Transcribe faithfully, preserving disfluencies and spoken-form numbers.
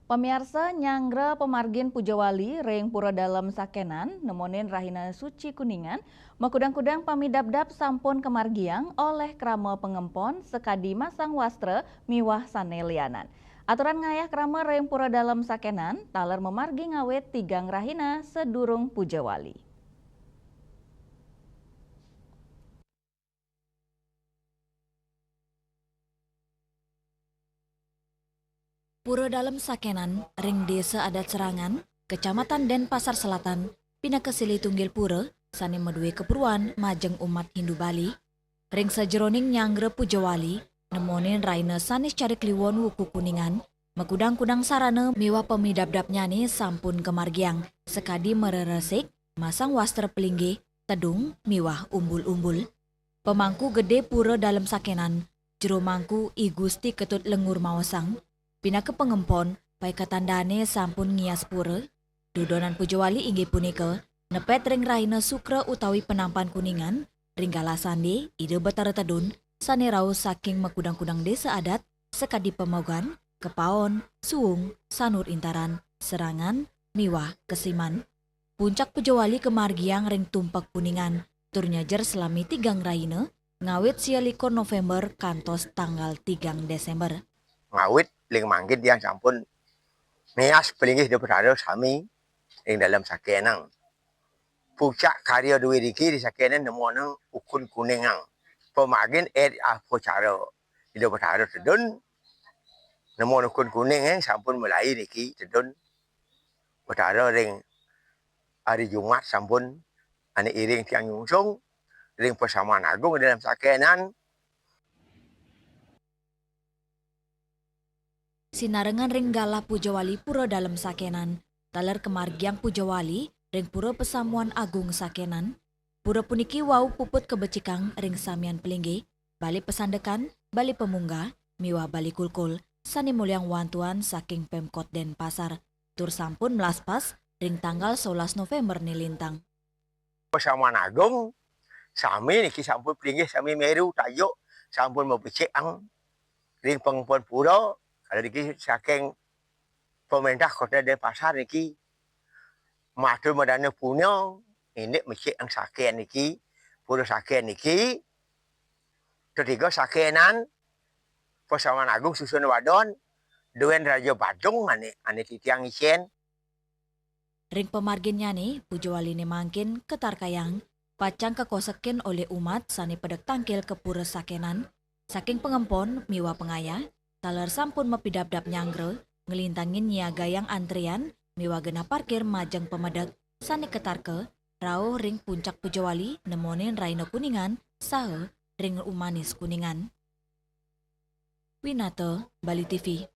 Pamiarsa, nyanggra pamargin Pujawali ring Pura Dalem Sakenan, nemonin rahina suci Kuningan, makudang-kudang pamidabdab sampun kamargiang olih krama pangempon sakadi masang wastra miwah sane lianan. Aturan ngayah krama ring Pura Dalem Sakenan, taler mamargi ngawit tigang rahina sadurung Pujawali. Pura Dalem Sakenan ring Desa Adat Serangan, Kecamatan Denpasar Selatan, pinaka silih tunggil pura sane madue kapuruan majeng umat Hindu Bali. Ring sajeroning nyanggra Pujawali, nemonin rahina Sanis Cari Kliwon wuku Kuningan, makudang-kudang sarana miwah pamidabdabnyane sampun kamargiang, sakadi mareresik, masang wastra palinggih, tedung, miwah umbul-umbul. Pamangku Gede Pura Dalem Sakenan, Jero Mangku I Gusti Ketut Lengur maosang, pinaka pangempon, paikatan dane sampun ngias pura. Dudonan Pujawali inggih punika, nepet ring rahina Sukra utawi Penampan Kuningan, ring galah sande Ida Betara Tedun, sane rauh saking makudang-kudang desa adat, sakadi Pamogan, Kepaon, Suwung, Sanur Intaran, Serangan, miwah Kesiman. Puncak Pujawali kamargiang ring Tumpek Kuningan, tur nyajer salami tigang rahina, ngawit sia likur November kantos tanggal tigang Desember. Ngawit ring mangkin tiang sampun nias palinggih Ida Betara sami ring Dalem Sakenan. Puncak karya duwe niki di Sakenan nemonang ukun Kuningan. Pamargin ed apacara Ida Betara Tedun, nemon ukun Kuningan sampun malai niki Tedun Betara ring hari Jumat sampun ane iring tiang nyungsung ring Pasaman Agung Dalem Sakenan. Sinarengan ring galah Pujawali Pura Dalem Sakenan, taler kamargiang Pujawali ring Pura Pasamuan Agung Sakenan. Pura puniki wau puput kabecikang ring samian palinggih, bale pasandekan, bale pamunggah, miwah bale kulkul, sane molihang wantuan saking Pemkot Denpasar, tur sampun mlaspas ring tanggal solas November ne lintang. Pasaman Agung, sami niki sampun palinggih sami meru tajuk, sampun mabecikang ring pangempon pura, kala niki saking Pemerintah Kota Denpasar niki matur madana punya, indik mecikang Saken niki, Pura Saken niki, tetiga Sakenan, Pasaman Agung susun wadon, duen Raja Badung ane, ane titiang icen. Ring pamarginnyane, Pujawaline mangkin katarkayang, pacang kakosekin olih umat sane pedek tangkil ka Pura Sakenan, saking pangempon miwah pangayah, taler sampun mapidabdab nyanggra, nglintangin nyiagayang antrian miwah genah parkir majeng pamedek sane katarka rauh ring puncak Pujawali nemonin Rahina Kuningan saha ring Umanis Kuningan. Winata, Bali T V.